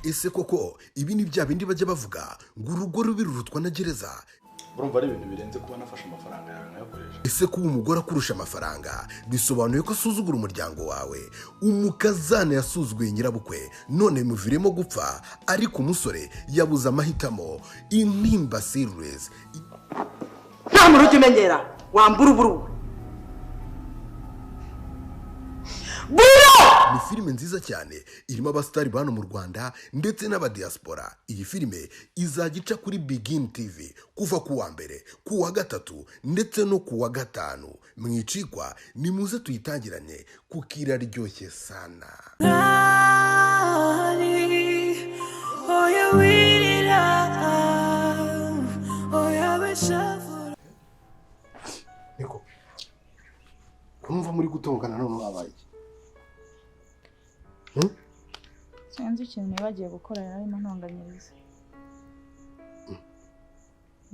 Ese koko ibi ni bya bindi bajya bavuga ngo urugo rubi rurutwa na gereza? Urumva ari ibintu birenze kuba nafashe amafaranga yawe nkayakoresha. Ese kuba umugore akurusha amafaranga bisobanuye ko asuzugura umuryango wawe? Umukazana yasuzuguye nyirabukwe none bimuviremo gupfa, ariko umusore yabuze amahitamo. Intimba Series. Nta muntu ujya umenyera wambura uburu. Ni filime nziza cyane irimo abasitari ba hano mu Rwanda ndetse n'abadiaspora. Iyi filime izajya ica kuri Bigin TV kuva ku wa mbere, ku wa gatatu ndetse no ku wa gatanu. Mwicikwa, nimuze tuyitangirane kuko iraryoshye sana. Niko kumva muri gutongana none wabaye iki? Sinzi ikintu nibagiye gukora, yari arimo antonganyiriza.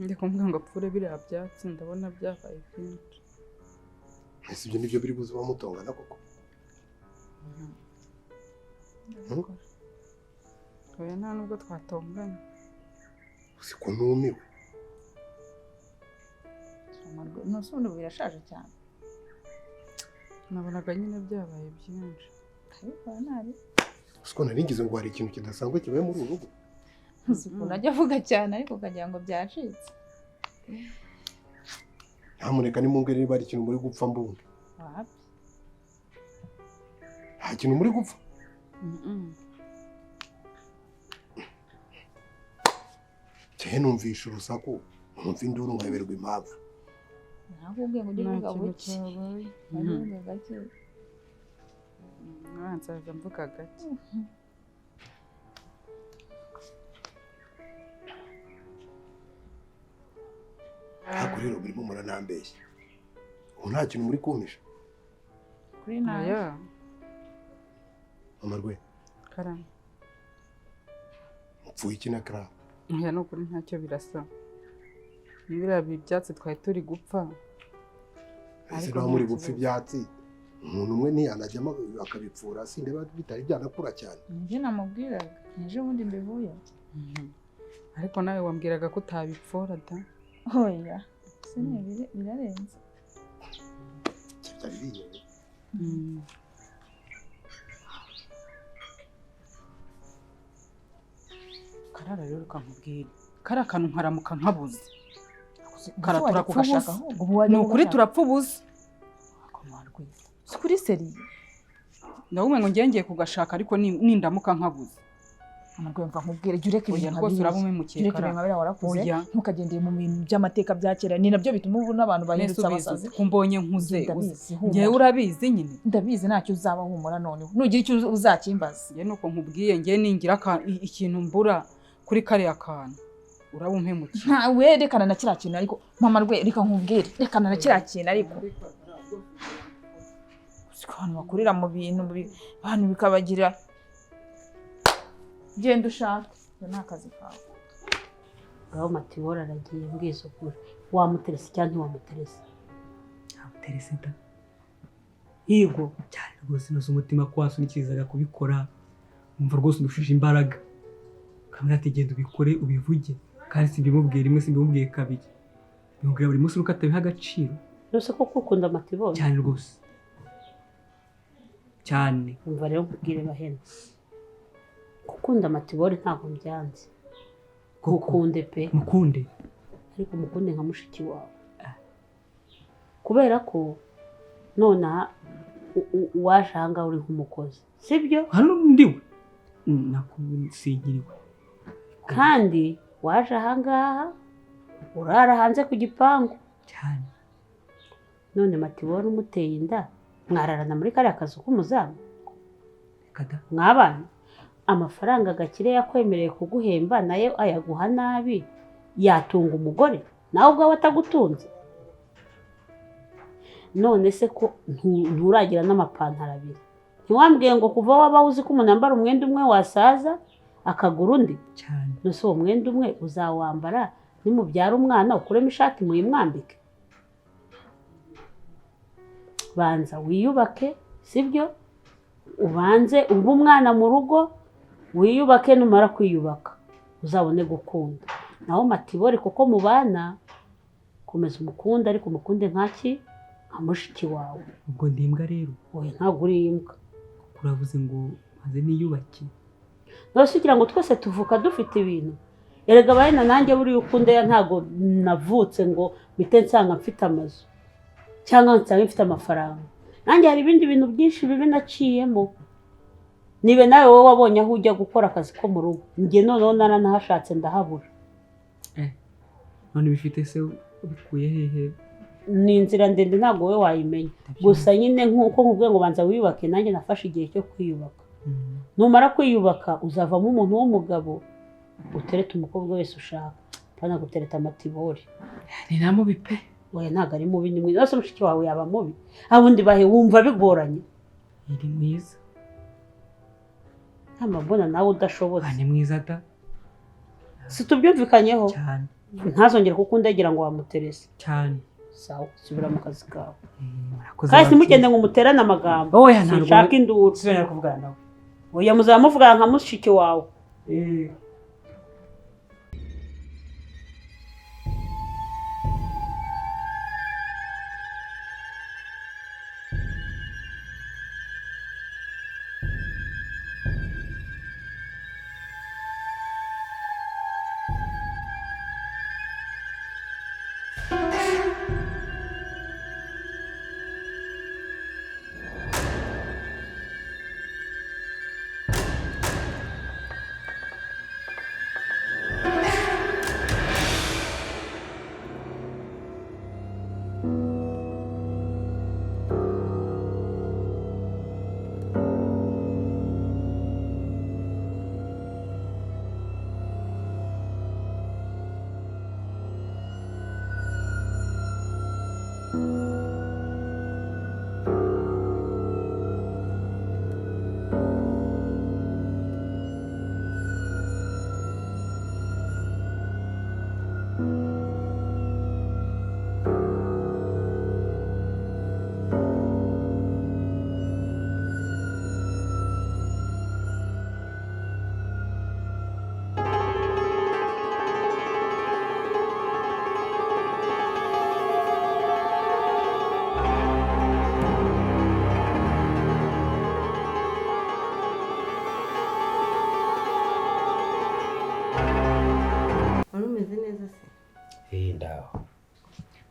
Ndi kumubwira ngo apfure biriya byatsi, ndabona byabaye byinshi. Ese ibyo nibyo biri buze bamutongana koko? Oya, nta nubwo twatonganye. Uzi ko numiwe. None ubu birashaje cyane. Nabonaga nyine byabaye byinshi. Ariko nabi. Uzi ko nari ngize ngo hari ikintu kidasanzwe kibaye muri uru rugo. Uzi ukuntu ajya avuga cyane ariko ukagira ngo byacitse. Nyamuneka nimumbwire niba hari ikintu muri gupfa mbumve. Wapi? Nta kintu muri gupfa? Cyane numvisha urusaku, numva induru nkayoberwa impamvu. Nakubwiye ngo ujye Nta uvuga kintu buke. cyabaye. Ujye uvuga gake. Nzaza mvuga gake. Ariko rero murimo muranambeshya. Ubu nta kintu muri kumpisha. Kuri nabi. Oya, Mama Rwe, karame. mupfuye iki na Clara? Oya, ni ukuri ntacyo birasa. Ni biriya byatsi twari turi gupfa. Ese Ariko naho muri nta gupfa kibazo. ibyatsi, umuntu umwe ntiyanajyamo akabipfura, sindeba bitari byanakura cyane. Nibyo namubwiraga. Ejo bundi mbivuye. Ariko nawe wambwiraga ko utabipfora da. Oya. Sine birarenze. Byari binyobeye. Karara rero ukankubwira. Kariya kantu nkaramuka nkabuze. Kara Wajya turapfa kugashaka ubusa. ahubwo, ubu wajya Ni ukuri kugashaka. turapfa ubusa. Si kuri seriye. Ndabumwe ngo ngiye ngiye kugashaka ariko nindamuka nkabuze. Amarwe mva nkubwire, jya ureka Oya ibintu nka rwose biriya. uraba umpemukiye Jya ureka Kara. ibintu nka biriya warakuze. Oya. Ntukagendere mu bintu by'amateka bya kera. Ni nabyo bituma ubu n'abantu Nese bahindutse ubizi abasazi. ko mbonye nkuze. Ndabizi, humura. Ngewe urabizi nyine. Ndabizi ntacyo uzaba humura noneho. Nugira icyo uzakimbaza. Ngewe nuko nkubwiye, ngewe ningira ikintu mbura kuri kariya kantu. Uraba umpemukiye. Nta werekana na kiriya kintu ariko mama Rwe, reka nkubwire, rekana na kiriya kintu ariko. Uzi ko abantu bakurira mu bintu abantu bikabagira. Genda ushake, ibyo ni akazi kawe. Ngaho Matibori aragiye, mbwiza ukuri, wamuterese cyangwa ntiwamuterese? Ntamuterese da. Yego. Cyane rwose, nose umutima ko wasunikirizaga kubikora, wumva rwose undushije imbaraga. Ukamubwira ati genda ubikore ubivuge, kandi simbimubwiye rimwe, simbimubwiye kabiri, mbimubwira buri munsi nuko atabiha agaciro. Nose koko ukunda Matibori? Cyane rwose, cyane. Umva rero nkubwire Bahena, gukunda Matibori ntabwo mbyanze. Koko. Mukunde pe. Mukunde. Ariko mukunde nka mushiki wawe, kubera ko nonaha uwaje aha ngaha uri nk'umukozi, sibyo? Hano ndiwe nakusigiriwe. Kandi waje aha ngaha urara hanze ku gipangu. Cyane. None Matibori umuteye inda, mwararana muri kariya kazu k'umuzamu? Reka da. Mwabana amafaranga Gakire yakwemereye kuguhemba nayo ayaguha nabi, yatunga umugore nawe ubwawe atagutunze? None se ko nturagira n'amapantaro abiri? Ntiwambwiye ngo kuva waba uzi ko umuntu yambara umwenda umwe wasaza akagura undi? Cyane. None uwo mwenda umwe uzawambara nimubyara umwana ukuremo ishati muyimwambike? Banza wiyubake, sibyo? Ubanze ube umwana mu rugo, Wiyubake, numara kwiyubaka uzabone gukunda. Naho Matibori kuko mubana, komeza umukunde, ariko umukunde nkaki? Nka mushiki wawe. Ubwo ndi imbwa rero? Oya, ntabwo uri imbwa. Uravuze ngo maze niyubake. Nose ugira ngo twese tuvuka dufite ibintu? Erega bahena nanjye buriya ukunde ya ntago navutse ngo mpite nsanga mfite amazu cyangwa nsanga mfite amafaranga. Nanjye hari ibindi bintu byinshi bibi naciyemo. Nibe nawe wowe wabonye aho ujya gukora akazi ko mu rugo, njye noneho naranahashatse ndahabura. None bifite se ubikuye hehe? Ni inzira ndende ntabwo wowe wayimenya. Gusa nyine nk'uko nkubwiye ngo banza wiyubake, nanjye nafashe igihe cyo kwiyubaka. Numara kwiyubaka uzavamo umuntu w'umugabo, utereta umukobwa wese ushaka, pana gutereta Matibori. Ni na mubi pe. Oya, ntabwo ari mubi, ni mwiza. Ese mushiki wawe yaba mubi? Abundi bahe wumva bigoranye. Ni mwiza. Nta mbona nawe udashobotse. Ni mwiza da. Si tubyumvikanyeho? Cyane. Ntazongere kukundegera ngo wamuterese. Cyane. Sawa, subira mu kazi kawe. Kandi simugende ngo muterane amagambo. Oya, ntabwo nshaka induru. Sinzongera kuvugana nawe. Oya, muzaba muvugana nka mushiki wawe.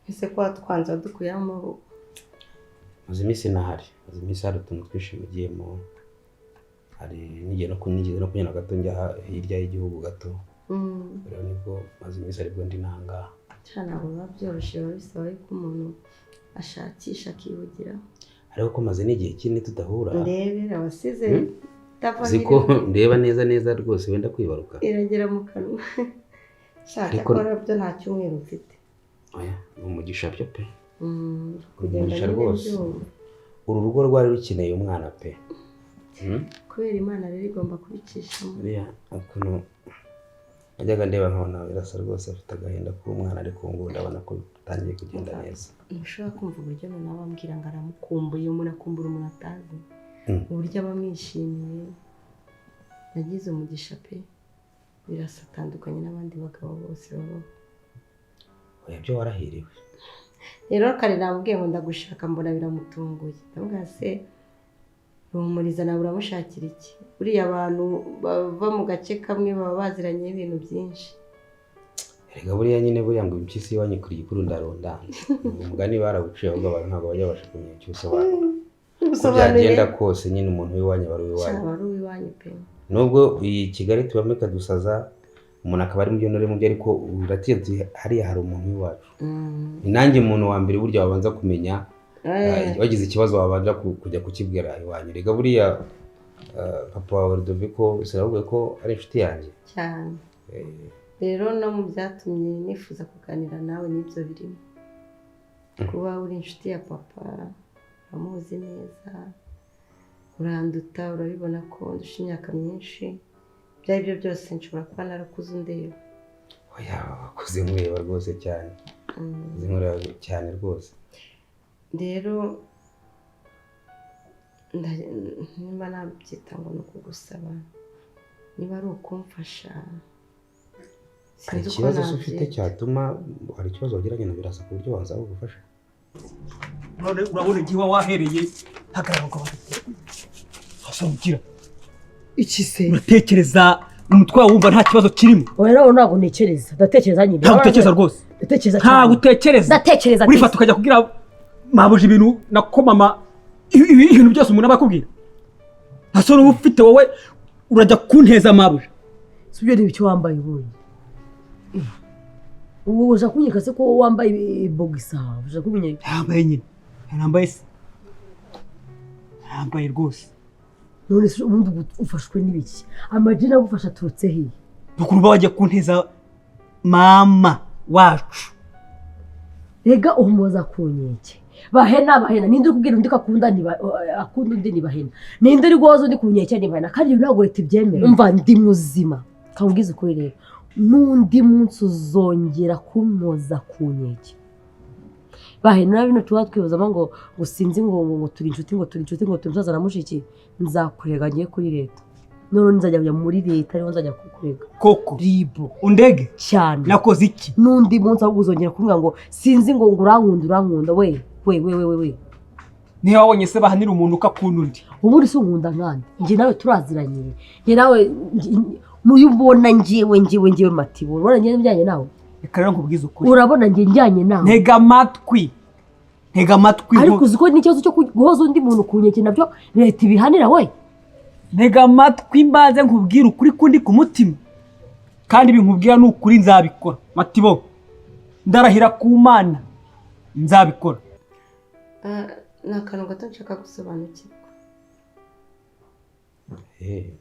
Ese ko watwanze wadukuyeho amaboko? Maze iminsi nahari, maze iminsi hari utuntu twinshi mugiyemo, hari n'igihe no kunigeze no kunyura gato njya hirya y'igihugu gato. Rero nibwo maze iminsi aribwo ndi nangaha. Cyane ntabwo biba byoroshye, biba bisaba yuko umuntu ashakisha akihugira. Ariko ko maze n'igihe kinini tudahura. Ndebera abasize ziko ndeba neza neza rwose wenda kwibaruka. Iragera mu kanwa. Shaka kora byo nta cyumweru mfite. Oya, ni umugisha byo pe. Umugisha rwose. Uru rugo rwari rukeneye umwana pe. Kubera Imana rero igomba kubicishamo. Buriya ukuntu najyaga ndeba nkabona birasa rwose afite agahinda k'umwana, ariko ubu ndabona ko bitangiye kugenda neza. Ntushobora kumva uburyo noneho abambwira ngo aramukumbuye, umuntu akumbura umuntu atazi. Uburyo aba amwishimiye. Nagize umugisha pe. Birasa atandukanye n'abandi bagabo bose babaho. Oya, byo warahiriwe. Rero kare namubwiye ngo ndagushaka mbona biramutunguye. Ndavuga se Ruhumuriza nawe uramushakira iki? Buriya abantu bava mu gace kamwe baba baziranye ibintu byinshi. Erega buriya nyine buriya ngo impyisi iwanyu kuri ikurundarunda. Umugani barawuciye ahubwo abantu ntabwo bajya babasha kumenya icyo usobanura. Uko byagenda kose nyine umuntu w'iwanyu aba ari uw'iwanyu. Aba ari uw'iwanyu pe. Nubwo iyi Kigali tubamo ikadusaza, umuntu akaba ari mu byo mu byo, ariko uratiye hariya hari umuntu w'iwacu. Ni nanjye umuntu wa mbere burya wabanza kumenya wagize ikibazo wabanza kujya kukibwira iwanyu. Rega buriya papa wawe Rudoviko sinavuga ko ari inshuti yanjye cyane. Rero no mu byatumye nifuza kuganira nawe n'ibyo birimo. Kuba uri inshuti ya papa, uramuzi neza, uranduta, urabibona ko ndusha imyaka myinshi. Ibyo ari byo byose nshobora kuba narakuze undeba. Oya, wakuze nkureba rwose cyane. Nkureba cyane rwose. Rero niba nabyita ngo ni ukugusaba, Niba ari ukumfasha, Hari sinzi uko ikibazo se ufite nabyita. cyatuma, hari ikibazo wagiranye na Birasa ku buryo wansaba ubufasha? None urabona igihe wahereye, hagarara ngo hasohokira. Iki se? Uratekereza umutwe wawe wumva nta kibazo kirimo? Oya, nawe ntabwo ntekereza, ndatekereza nyine. Ntabwo utekereza rwose. Ndatekereza. Ntabwo utekereza. Ndatekereza. Urifata ukajya kubwira mabuja ibintu nako mama, ibintu byose umuntu aba akubwira, nta soni uba ufite wowe, urajya kunteza mabuja. Si ibyo, ni icyo wambaye ubundi? Ubu uja kunyereka se ko wambaye bogisa, uja kubinyereka? Yambaye nyine, yarambaye se, yarambaye rwose. None se ubundi ubu ufashwe n'ibiki? Amajini agufasha aturutse hehe? Ukuntu uba wajya kunteza mama wacu. Rega umuhoza ku nkeke. Bahena, bahena, ninde uri kubwira undi ko akunda akunda undi? Ni bahena. Ninde uri guhoza undi ku nkeke? Ni bahena. Kandi ibi ntabwo leta ibyemera. Umva, ndi muzima, kamubwiza ukuri rero, n'undi munsi uzongera kumpoza ku nkeke, bahena, bino tuba twibazamo ngo sinzi ngo turi inshuti, ngo turi inshuti, ngo turi musaza na mushiki, nzakurega ngiye kuri leta. None nzajya kujya muri leta, ariho nzajya kukurega. Koko? Ribu. Undege? Cyane. Nakoze iki? N'undi munsi ahubwo uzongera kumbwira ngo sinzi ngo urankunda, urankunda, we we we we we we. Niba wabonye se bahanira umuntu uko akunda undi? Ubundi si unkunda nkande? Njye nawe turaziranye, njye nawe muyo ubona ngiwe Matibo, urabona njye njyanye nawe? Reka rero nkubwize ukuri. Urabona njye njyanye nawe? Ntega amatwi, ntega amatwi. Ariko uzi ko n'ikibazo cyo guhoza undi muntu ku nkeke nabyo leta ibihanira we? Ntega amatwi mbanze nkubwire ukuri kundi ku mutima, kandi ibi nkubwira ni ukuri, nzabikora Matibo, ndarahira ku Mana nzabikora. Ni akantu gato nshaka gusobanukirwa.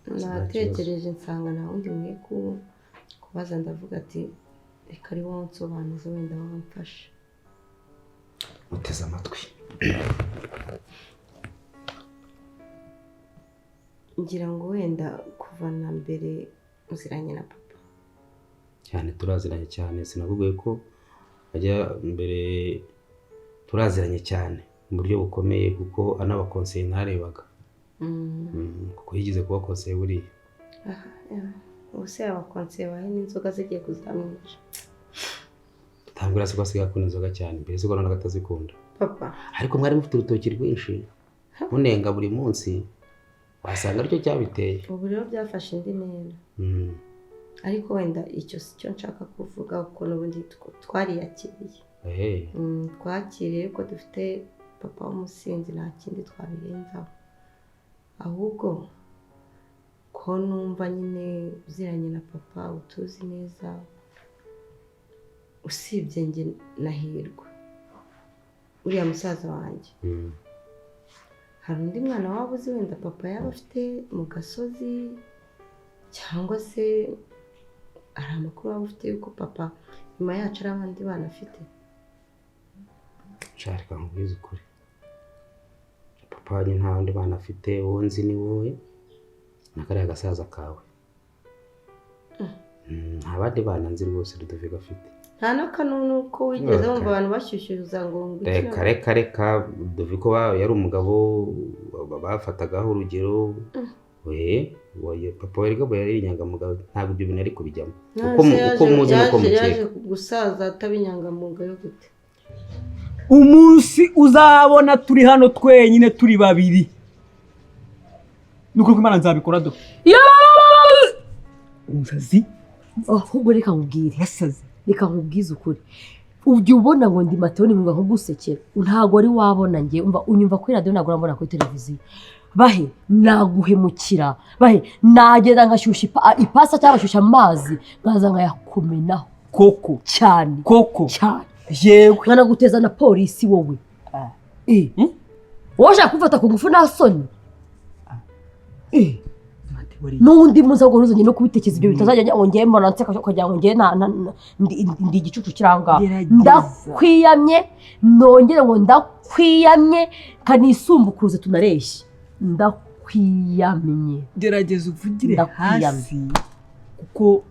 Natekereje nsanga nta wundi nkwiye kubaza, ndavuga ati reka ari wowe unsobanuza, wenda wamfasha. Muteze amatwi. Ngira ngo wenda kuva na mbere uziranye na papa. Cyane, turaziranye cyane. Sinakubwiye ko ajya mbere? Turaziranye cyane mu buryo bukomeye, kuko anabakonseye ntarebaga. Kuko yigeze kuba konseye buriya. Aha, ubu se abakonseye bahe n'inzoga zigiye kuzamwica? Ntabwo urasi ko asigaye akunda inzoga cyane, mbere siko nabonaga atazikunda. Papa. Ariko mwari mufite urutoki rwinshi munenga buri munsi, wasanga aricyo cyabiteye. Ubu rero byafashe indi ntera. Ariko wenda icyo si cyo nshaka kuvuga, kuko n'ubundi twariyakiriye. Twakiriye ko dufite papa w'umusinzi, nta kindi twabirenzaho. Ahubwo ko numva nyine uziranye na papa, utuzi neza, usibye njye na Hirwa uriya musaza wanjye, hari undi mwana waba uzi wenda papa yaba afite mu gasozi, cyangwa se hari amakuru waba ufite yuko papa nyuma yacu ari abandi bana afite? Reka nkubwize ukuri, papa wanyu nta bandi bana afite, wowe nzi ni wowe na kariya gasaza kawe. Nta bandi bana nzi rwose Rudoviko afite. Nta n'akanunu ko wigeze wumva abantu bashyushyuza ngo ngwiki? Reka reka reka, Rudoviko yari umugabo bafatagaho urugero. We papa we rero yari inyangamugayo, ntabwo ibyo bintu ari kubijyamo. Uko muzi nuko mukeka. Yaje gusaza ataba inyangamugayo gute? Umunsi uzabona turi hano twenyine turi babiri, nukuri ko Imana nzabikora do. Umusazi. Ahubwo reka nkubwire. Yasaze. Reka nkubwize ukuri, ujya ubona ngo ndi Mateo ni mwuga nkugusekera, ntabwo wari wabona njye umva unyumva kuri radio, ntabwo urambona kuri televiziyo. Bahe naguhemukira, bahe nagenda ngashyushya ipasa cyangwa ngashyushya amazi nkaza nkayakumenaho. Koko? Cyane. Koko? Cyane. Yewe. Nkanaguteza na polisi wowe. Wowe ushaka kumfata ku ngufu nta soni? N'undi munsi ahubwo ntuzongere no kubitekereza ibyo bitazajya ngo ngewe mbona nseka ukagira ngo ngewe ndi igicucu kiranga. Ndakwiyamye, nongere ngo ndakwiyamye, kanisumbukuruze tunareshye. Ndakwiyamye. Gerageza uvugire hasi kuko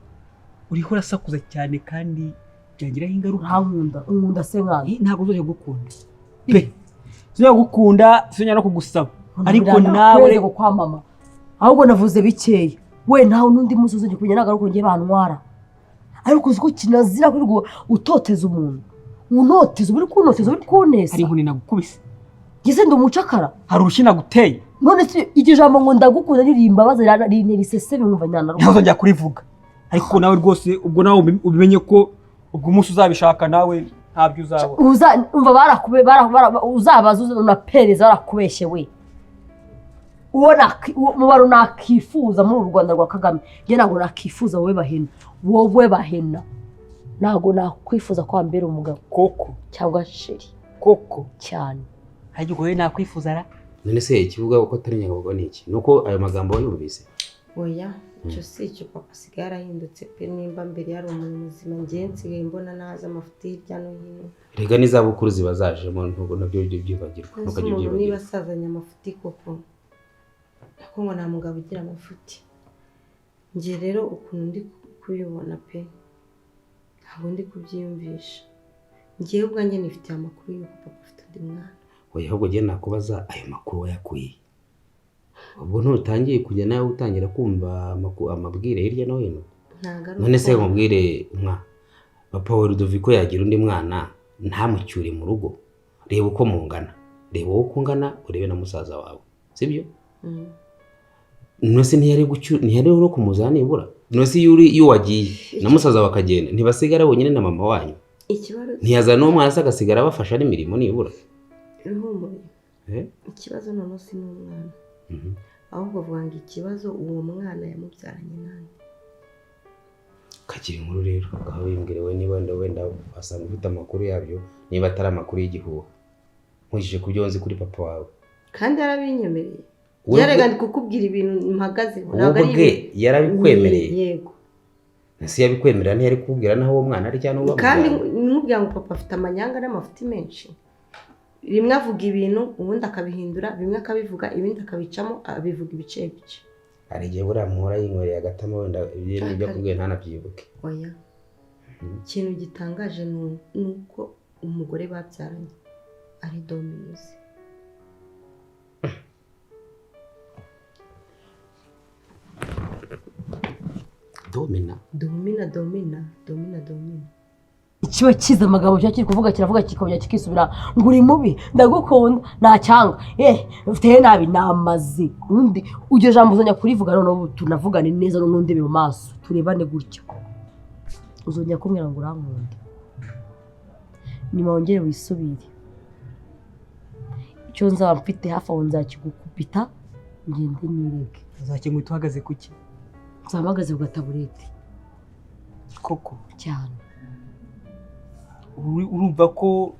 uriho urasakuza cyane kandi byangiraho ingaruka. Urankunda, unkunda se nkana? Ntabwo nzongera kugukunda pe, sinzongera kugukunda, sinzongera no kugusaba. Ariko nawe kwa mama ahubwo navuze bikeya. We ntawe n'undi munsi uzongera kumenya, ntabwo ari uko ngiye bantwara. Ariko uzi ko kinazira kwirirwa utoteza umuntu, unoteza, uri kunoteza, uri kunesa. Hari inkoni nagukubise? Ngeze ndi umucakara? Hari urushyi naguteye? None se iryo jambo ngo ndagukunda ririmbabaza, rintera iseseme, nkumva nyanarwa. Ntazongera kurivuga. Ariko nawe rwose ubwo nawe ubimenye ko ubwo umunsi uzabishaka nawe ntabyo uzabona. Umva, barakube uzabaza unapereza, barakubeshye we. Uwo mubaro nakifuza muri uru Rwanda rwa Kagame, njye ntabwo nakifuza wowe Bahena, wowe Bahena ntabwo nakwifuza ko wambera umugabo koko cyangwa sheri koko cyane. Harya ubwo wowe nakwifuza ra? None se ikivuga ko atari inyangamugayo ni iki? Nuko ayo magambo wayumvise? Oya, icyo si icyo. Papa asigaye yarahindutse pe. Nimba mbere yari umuntu muzima, njye nsigaye mbona naza amafuti hirya no hino. Rega n'izabukuru ziba zajemo, ntabwo nabyo byibagirwa. Ese Ntukajye umuntu niba ubyibagirwa. asazanye amafuti koko, ariko ngo nta mugabo ugira amafuti. Njye rero ukuntu ndi kubibona pe, ntabwo ndi kubyiyumvisha. Njyewe ubwanjye nifitiye amakuru y'uko papa afite undi mwana. Oya, ahubwo njye nakubaza, ayo makuru wayakuye? Ubwo ntutangiye kujya nawe utangira kumva amabwire hirya no hino? Ntabwo ari None se uko. mubwire mwa papa wa Rudoviko yagira undi mwana ntamucyure mu rugo? Reba uko mungana, reba wowe uko ungana, urebe na musaza wawe, sibyo? None se ntiyari gucyura, ntiyari no kumuzana nibura? None se iyo uri, iyo wagiye na musaza wawe akagenda, ntibasigara bonyine na mama wanyu? Ikibazo Ntiyazana n'uwo mwana se agasigara abafasha n'imirimo nibura? Ruhumuri. Eh? Ikibazo noneho si n'umwana. Ahubwo vuga ngo ikibazo uwo mwana yamubyaranye nande? Kagira inkuru rero, aho bimbwire we niba wenda wasanga ufite amakuru yabyo, niba atari amakuru y'igihuha, nkurikije ku byo nzi kuri papa wawe. Kandi yarabinyemereye. Wowe Yarega, ndi kukubwira ibintu mpagazeho. Wowe Ntabwo ari ubwe yarabikwemereye? Yego. Ese yabikwemerera ntiyari kukubwira naho uwo mwana ari cyangwa uwo Kandi bamubyaranye? nkubwira ngo papa afite amanyanga n'amafuti menshi. Rimwe avuga ibintu ubundi akabihindura, bimwe akabivuga ibindi akabicamo, abivuga ibice bice. Hari igihe buriya muhora yinywereye agatama, wenda ibyo n'ibyo akubwiye ntanabyibuke. Oya, ikintu gitangaje ni uko umugore babyaranye ari Dominozi. Domina? Domina, Domina, Domina, Domina. Ikiba kiza amagambo cyo kiri kuvuga, kiravuga kikongera kikisubira, ngo uri mubi, ndagukunda ntacyanga, ufite nabi namaze. Undi iryo jambo uzongera kurivuga noneho tunavugane neza n'undi mu maso, turebane gutya, uzongera kumbwira ngo urankunda, nyuma wongere wisubire. Icyo nzaba mfite hafi aho nzakigukubita ngende nirege. Uzakinguta uhagaze kuki? Nzaba mpagaze ku gataburete. Koko? Cyane. Urumva ko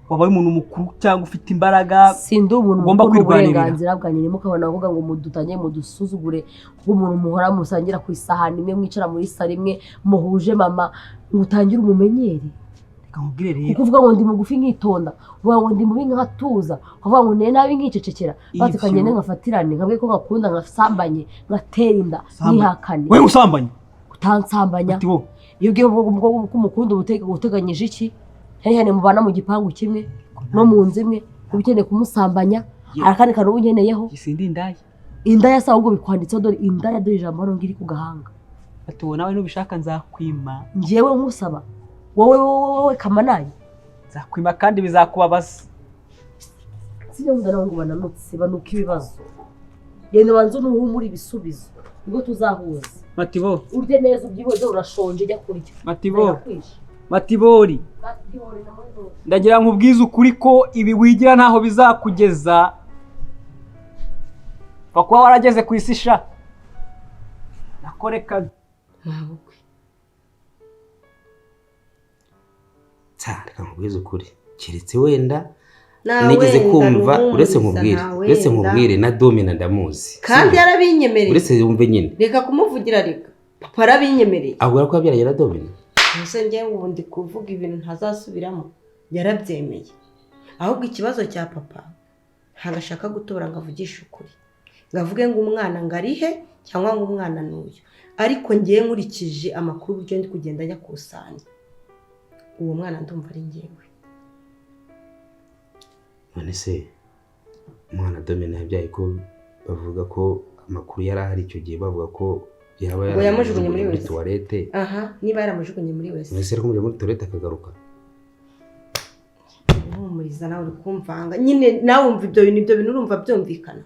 wabaye umuntu mukuru cyangwa ufite imbaraga? Sindi umuntu ugomba mukuru, kwirwanirira. uburenganzira bwanjye. Ntimukabona avuga ngo mudutanye mudusuzugure, nk'umuntu muhora musangira ku isahani imwe, mwicara muri saro imwe, muhuje mama, ngo utangire umumenyere. Reka nkubwire rero. Kuko uvuga ngo ndi mugufi nkitonda, uvuga ngo ndi mubi nkatuza, ukavuga ngo nteye nabi nkicecekera, Ibyo. bati ngende nkafatirane, nkabwe ko ngakunda, nkasambanye, ngatera inda, Sambanye. nkihakane. Wowe usambanye? Utansambanya. Ati wowe. Iyo ubwiye umukobwa ko umukunda uba uteganyije iki? Cyane cyane mubana mu gipangu kimwe no mu nzu imwe, uba ukeneye kumusambanya, hari akandi kantu uba unkeneyeho. Sindi indaya. Indaya se ahubwo bikwanditseho, dore indaya, dore ijambo hano ngiri ku gahanga. Ati wowe nawe nubishaka nzakwima. Njyewe nkusaba wowe, wowe, wowe kamanayi? Nzakwima kandi bizakubabaza. Sijya nkunda nawe ngo bananutse banuke ibibazo. Genda ubanze unuhumure ibisubizo, nibwo tuzahuza. Matibo. Urye neza ubyibuhe, dore urashonje, jya kurya. Matibo. Ndakwishe. Matibori. Matibori na Matibori. Ndagira nkubwize ukuri ko ibi wigira ntaho bizakugeza. Pfa kuba warageze ku isi sha. Nakoreka. Mabukwe. Tsa, reka nkubwize ukuri, keretse wenda Nta nigeze wenda, kumva, Ruhumuriza, uretse nkubwire, nta uretse wenda. nkubwire, na Domina ndamuzi. Kandi yarabinyemereye. Uretse wumve nyine. Reka kumuvugira, reka. Papa yarabinyemereye. Ahubwo ko yabyaranye na Domina. Ese njyewe ubu ndi kuvuga ibintu ntazasubiramo? Yarabyemeye. Ahubwo ikibazo cya papa, ntabwo ashaka gutobora ngo avugishe ukuri, ngo avuge ngo umwana ngo arihe cyangwa ngo umwana n'uyu. Ariko ngewe nkurikije amakuru uburyo ndi kugenda nyakusanya, uwo mwana ndumva ari njyewe. None se umwana Domina yabyaye, ko bavuga ko amakuru yari ahari icyo gihe, bavuga ko Yaba Ngo yamujugunye muri muri wese. Toilette. Aha, niba yaramujugunye muri wese. Mwese ariko muri toilette akagaruka. Uhumuriza nawe uri kumvanga nyine, nawe wumva ibyo bintu, ibyo bintu urumva byumvikana?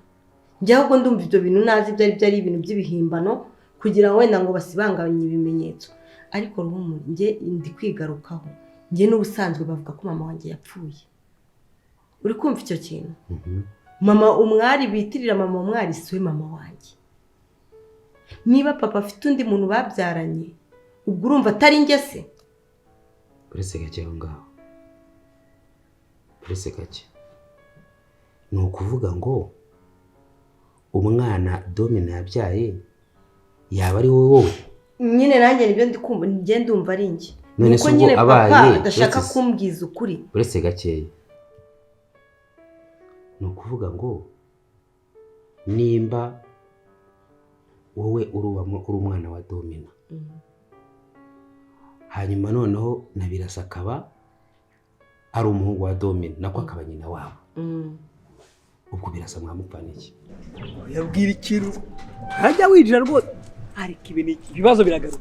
Njye ahubwo ndumva ibyo bintu nazi ibyo ari byo, ari ibintu by'ibihimbano kugira ngo wenda ngo basibanganye ibimenyetso. Ariko Ruhumuri, njye ndi kwigarukaho, njye n'ubusanzwe bavuga ko mama wanjye yapfuye. Uri kumva icyo kintu? Mama Umwari bitirira mama Umwari si we mama wanjye. Niba papa afite undi muntu babyaranye, ubwo urumva atari njye se? Uretse gake aho ngaho, uretse gake, ni ukuvuga ngo umwana Domina yabyaye yaba ari wowe? Nyine nanjye nibyo ndi kumva, njye ndumva ari njye. None Nuko se ubwo nyine papa abaye adashaka uretse kumbwiza ukuri. Uretse gakeya, ni ukuvuga ngo nimba wowe uri umwana wa Domina, hanyuma noneho na Birasa akaba ari umuhungu wa Domina, nako akaba nyina wabo, ubwo Birasa mwamupfana iki? Yabwira ikintu ntajya winjira rwose, ariko ibi ni ibibazo biragarutse,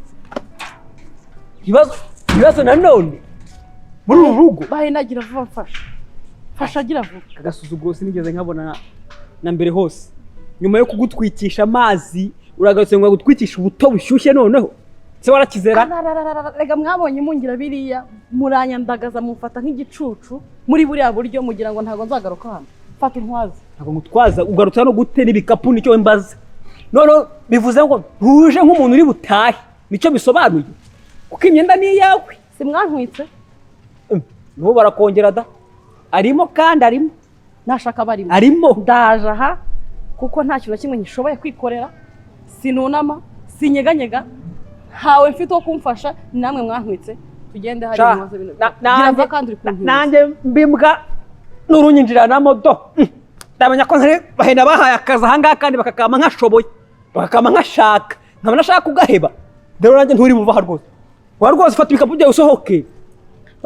ibibazo nanone muri uru rugo. Bahinagira vuba, mfasha, mfasha, agira vuba. Agasuzuguro sinigeze nkabona na mbere hose. Nyuma yo kugutwikisha amazi uragarutse ngo agutwikishe ubuto bushyushye, noneho se warakizera? Rega mwabonye mungira biriya, muranyandagaza, mumfata nk'igicucu muri buriya buryo, mugira ngo ntabwo nzagaruka hano. Fata intwaza. Ntabwo ngutwaza, ugarutse hano gute n'ibikapu? Nicyo mbaza. Noneho bivuze ngo ntuje nk'umuntu uri butahe, nicyo bisobanuye, kuko imyenda ni iyawe. Si mwantwitse? N'ubu barakongera da, arimo kandi arimo. Nashaka barimo. Arimo. Ndaje aha kuko nta kintu na kimwe ngishoboye kwikorera, sinunama, sinyeganyega, ntawe mfite wo kumfasha, namwe mwantwitse. Tugende hari ibibazo bino. Gira vuba kandi uri kuntwitsa. Nanjye mbimbwa n'urunyinjiranamo do, ndamenya ko ntari bahenda bahaye akazi ahangaha kandi bakakama nkashoboye, bakakama nkashaka, nkaba nashaka kugaheba. Rero nanjye nturi buva aha rwose, wa rwose fata ibikapu byawe usohoke,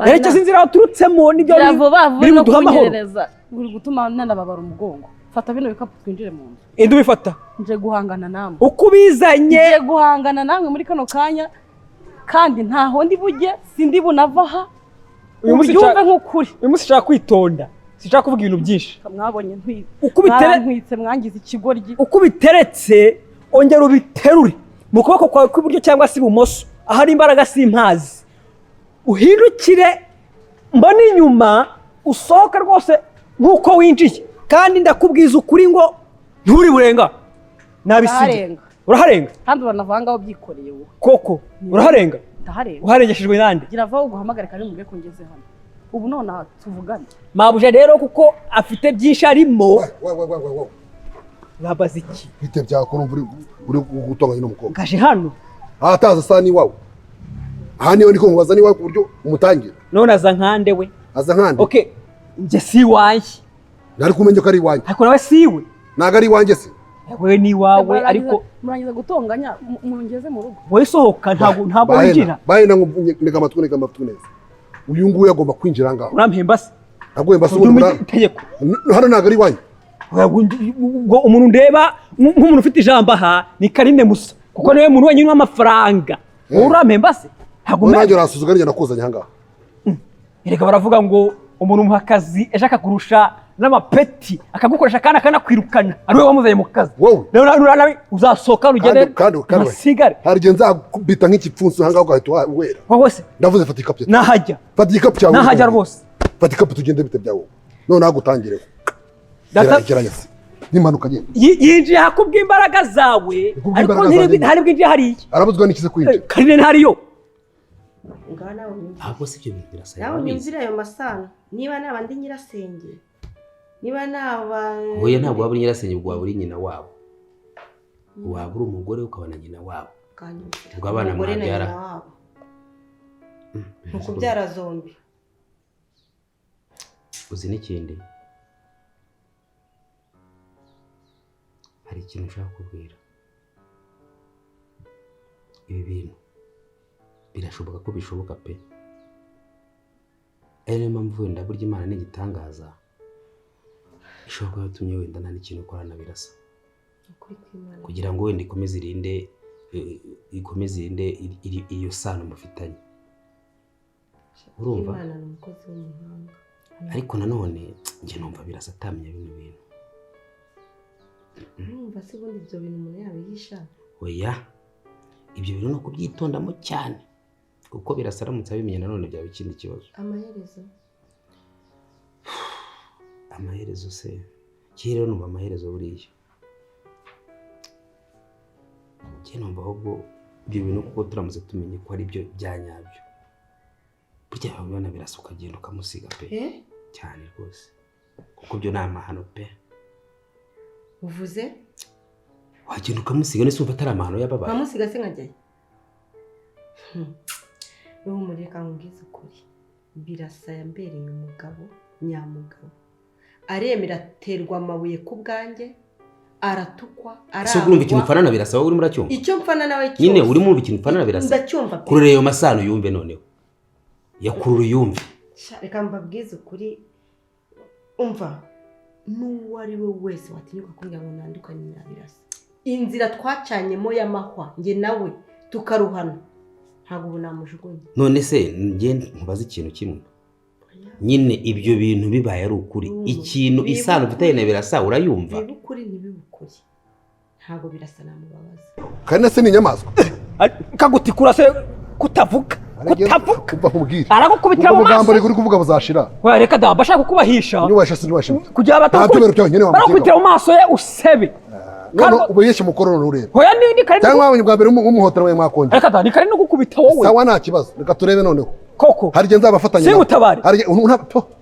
herekeza inzira waturutsemo, nibyo Gira vuba vuba biri no buduhe amahoro. kunyerereza uri gutuma nanababara umugongo. Fata bino bikapu twinjire mu nzu. Indi ubifata. Nje guhangana namwe. Uko ubizanye. Nje guhangana namwe muri kano kanya, kandi ntaho ndi bujye, sindi bunava aha. Uyu munsi Ubyumve nk'ukuri. Uyu munsi nshaka kwitonda, sinshaka kuvuga ibintu byinshi. Mwabonye ntwitse. Uko ubitere- Mwarantwitse, mwangize ikigoryi. Uko ubiteretse ongera ubiterure mu kuboko kwawe kw'iburyo cyangwa se ibumoso, ahari imbaraga simpazi, uhindukire mbone inyuma, usohoke rwose nk'uko winjiye. Kandi ndakubwiza ukuri ngo nturi burenga nabisiga. Ndaharenga. Uraharenga. Kandi uranavanga aho ubyikoreye wowe. Koko uraharenga? Ndaharenga. Uharengeshejwe nande? Gira vuba uguhamagare kandi mubwire ko ngeze hano ubu nonaha tuvugane. Mabuja rero kuko afite byinshi arimo. Mwabaza iki? Bite byawe ko numva uri gutonganya n'umukobwa? Ngaje hano. Ahataza asa n'iwawe. Aha niyo niko nkubaza n'iwawe ku buryo umutangira. None aza nkande we? Aza nkande. Okay, njye si iwanjye. Nari kumenya ko ari iwanjye. Ariko nawe si iwe. Ntabwo ari iwanjye se. Wewe ni iwawe ariko murangiza gutonganya mungeze mu rugo. Wowe sohoka, ntabwo winjira. Bahena ngo ntega amatwi, ntega amatwi neza. Uyu nguyu agomba kwinjira aha ngaha. Urampemba se? Naguhemba se Undi ubundi? Itegeko. Hano ntabwo ari iwanyu. Ubwo umuntu ndeba nk'umuntu ufite ijambo aha ni Karine Musa, kuko niwe muntu wenyine w'amafaranga. Wowe urampemba se? Ntabwo Wowe nanjye urasuzugura, njye nakuzanye aha ngaha. Erega baravuga ngo umuntu umuha akazi ejo akakurusha n'amapeti, akagukoresha kandi akanakwirukana ari wowe wamuzanye mu kazi. Wowe rero nawe uzasohoka ugende Kandi uhasigare. Hari igihe nzakubita nk'igipfunsi aha ngaha ugahita wera. Wowe se? Ndavuze fata igikapu. Nahajya. Fata igikapu cyawe. Nahajya rwose. Fata igikapu tugende, bite byawe. Noneho agutangire. Data- Geranya se. N'impanuka nyine. Yinjiye aha kubw'imbaraga zawe, ariko ntari bwinjiye hariya. Arabuzwa n'ikize kwinjira? Karine ntariyo. Ngaho nawe unyumvire. Ahubwo si ibyo bintu birasa. Nawe unyumvire ayo masano, niba naba ndi nyirasenge, niba naba Oya, ntabwo waba uri nyirasenge, ubwo waba uri nyina wabo, waba uri umugore ukaba na nyina wabo. Kanyumvira. Ubwo abana Umugore na mwabyara. nyina wabo ni ukubyara zombi. Uzi n'ikindi, hari ikintu nshaka kubwira. Ibi bintu birashoboka ko bishoboka pe, ari niyo mpamvu wenda burya Imana ni igitangaza, ishobora kuba yatumye wenda nta n'ikintu ukora na Birasa, Ukuri kw'Imana. kugira ngo wenda ikomeze irinde Ikomeze irinde iyo sano mufitanye. Urumva? Imana ni umukozi w'umuhanga. Ariko nanone njye numva Birasa atamenya bino bintu. Urumva se ubundi ibyo bintu umuntu yabihisha? Oya, ibyo bintu no kubyitondamo cyane, kuko Birasa aramutse abimenya nanone byaba ikindi kibazo. Amaherezo? Amaherezo se kera numva amaherezo buriya. Njye numva ahubwo ibyo bintu kuko turamutse tumenye ko ari byo bya nyabyo, burya babibona Birasa ukagenda ukamusiga pe. Cyane rwose, kuko byo ni amahano pe. Uvuze? Wagenda ukamusiga nese umva atari amahano y'ababaye? Nkamusiga se nkajyayo? Ruhumureka nkubwize ukuri, Birasa yambereye umugabo nyamugabo, aremera aterwa amabuye ku bwanjye, aratukwa, arangwa. Ese urumva ikintu mfana na Birasa wowe urimo uracyumva? Icyo mfana nawe cyose nyine urimo urumva ikintu mfana na Birasa? Ndacyumva pe. Kurura ayo masano yumve noneho, yakurura yumve. Reka mbabwize ukuri, umva n'uwo ari we wese watinyuka kumbwira ngo nandukanye na Birasa, inzira twacanyemo y'amahwa njye nawe tukaruhana, ntabwo ubu namujugunya. None se njye nkubaze ikintu kimwe nyine, ibyo bintu bibaye ari ukuri, ikintu isano ufitanye na Birasa urayumva? Biba ukuri ntibibe ukuri, ntabwo Birasa namubabaza. Kandi se ni inyamaswa kagutikura se kutavuga kutavuga, aragukubitira mu maso. Ubwo uri kuvuga buzashira. Oya reka da, bashaka kukubahisha. Niwasha sinwasha. Kugira batakubitira mu maso ye usebe. None ubuyeshe mukoro none urebe. Oya ni kare cyangwa wabonye bwa mbere umuhotera we mwakongera. Reka da, ni kare no gukubita wowe. Sawa nta kibazo, reka turebe noneho. Koko hari igihe nzabafatanya. Singutabare. Hari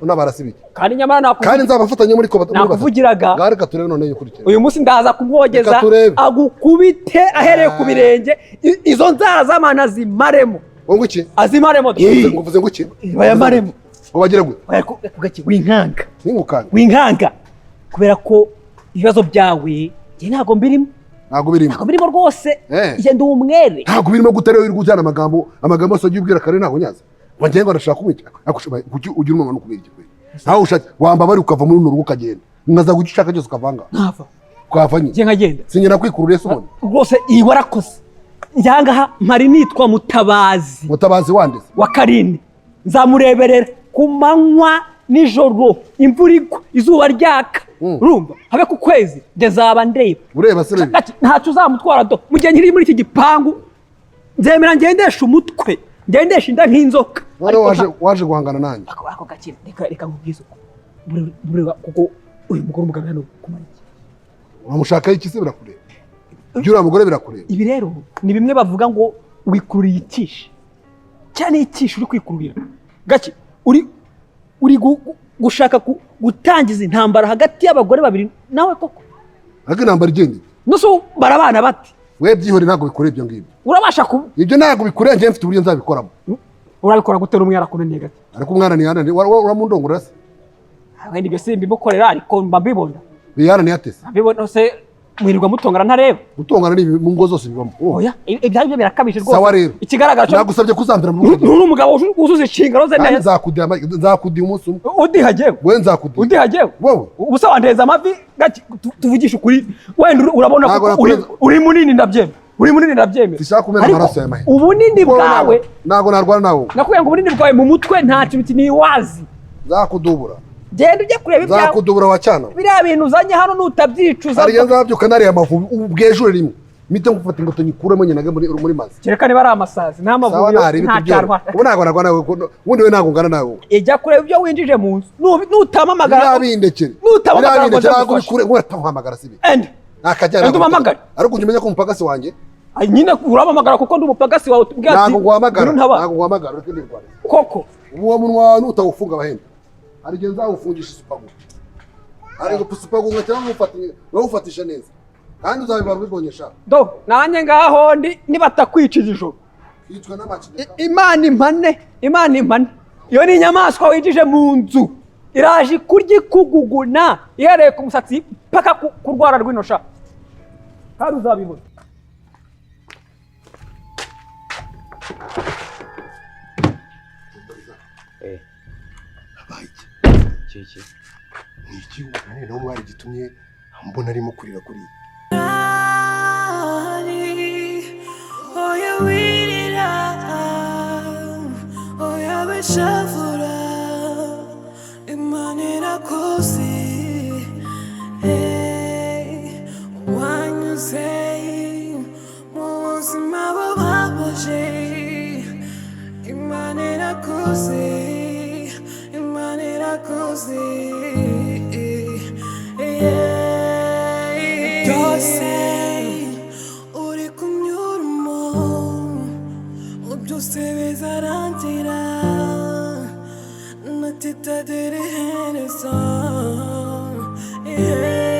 unabara sibiki. Kandi nyamara nakuvugira. Kandi nzabafatanya muri ko nakuvugiraga. Ngaho reka turebe noneho ukurikira. Uyu munsi ndaza kumwogeza agukubite ahereye ku birenge, izo nzara z'amana zimaremo. Ngo iki? Azimaremo. Nguvuze ngo iki? Bayamaremo. Ngo bagire gute? Oya kugaki winkanga. Sinkukanga. Winkanga. Kubera ko ibibazo byawe njye ntago mbirimo. Ntago birimo. Ntago birimo rwose. Njye ndi umwere. Ntago birimo gute rero uri gujyana amagambo yose ugiye ubwira kare ntago nyaza. Ngo ngiye ngo ndashaka kumwica. Kuki ugira umwana ukubera iki kwe? Ntawe ushaka wamba bari ukava muri runo rugo ukagenda. Nkaza guca ushaka cyose ukavanga. Ntava. Ukava nyine. Njye nkagenda. Sinyira kwikurura ese ubona. Rwose iyi warakoze. Nyangaha mpari nitwa Mutabazi. Mutabazi wande se? Wa Karine. Nzamureberera ku manywa nijoro, imvura igwa, izuba ryaka. Urumva? Habe ku kwezi njye nzaba ndeba. Ureba se rebe. Ntacyo uzamutwara do. Mu gihe nkiri muri iki gipangu nzemera ngendesha umutwe, ngendesha inda nk'inzoka. Ariko waje guhangana nanjye. Ako gakire reka nkubwize uko. Bureba kuko uyu mugore umuganga hano kumara iki? Uramushaka iki se birakureba? Ibyo uriya mugore birakureba. Ibi rero ni bimwe bavuga ngo wikururiye ikishi. Cyane ikishi uri kwikururira. Gake uri gushaka gutangiza intambara hagati y'abagore babiri nawe koko. Ariko intambara igenda. Nusu barabana bati. We byihore ntabwo bikora ibyo ngibyo. Urabasha ku ibyo ntabwo bikureye njye mfite uburyo nzabikoramo. Urabikora gute rumwe yarakunaniye gake? Ariko umwana ni yananiye uramundongora se? Wenda ibyo simbimukorera ariko mba mbibona. Biyananiye ate se? Mbibona se mwirirwa mutongana ntareba. Gutongana ni mu ngo zose bibamo. Oya, ibyo byo birakabije rwose. Sawa rero. Ikigaragara cyo nagusabye kuzambira mu rugo. Uri umugabo wuzuza inshingano ze neza. Nzakudiha umunsi umwe. Udiha jewe. We nzakudiha. Udiha jewe. Wowe. Ubusa wandeza amavi tuvugisha ukuri. Wenda urabona ko uri munini ndabyemera. Uri munini ndabyemera. Sishaka kumena amaraso ya mahe. Ubunini bwawe ntago narwana nawe. Nakubwiye ngo ubunini bwawe mu mutwe nta kintu niwazi. Nzakudubura. Genda ujye kureba ibyawe. Nzakudubura wa cyana. Biriya bintu uzanye hano nutabyicuza. Hari nzabyuka nariye amavubi ubwejure rimwe. Mite ngufata ingoto nyikuremo nyinaga muri mazi. Kereka niba ari amasazi nta mavubi nta cyarwa. Ubu ntago narwana nawe ubundi we ntago ngana nawe. Ijya kureba ibyo winjije mu nzu. Nutamamagara. Birabindekere. Nutamamagara ngo ntabwo bikure uratamamagara sibi. Ende. Nakajyana. Ende umamagare. Ariko ujye umenya ko umupagasi wanjye. Nyine uramamagara kuko ndi umupagasi wawe tubwira ati ntago nguhamagara. Ntago nguhamagara ureke ndirwara. Koko. Uwo munwa nutawufunga abahenda. Hari igihe nzawufungisha isupagu. Hari isupagu cyangwa ufatisha neza. Kandi uzabibara ubibonyesha. Do, nanjye ngaho ndi nibatakwicira ijoro. Yicwa n'amakineka. Imana impane, Imana impane. Iyo ni inyamaswa winjije mu nzu. Iraje kurya ikuguguna ihereye ku musatsi paka ku rwara rw'ino sha. Kandi uzabibona. Iki ni iki uganira nawe mwari gitumye mbona arimo kurira kuriya. Oya wirira, oya wishavura, Imana irakuzi. Hey, wanyuze mu buzima bubabaje, Imana irakuzi, Imana irakuzi. Yeah. Byose uri kunyuramo, byose bizarangira, natitadira iherezo. Yeah.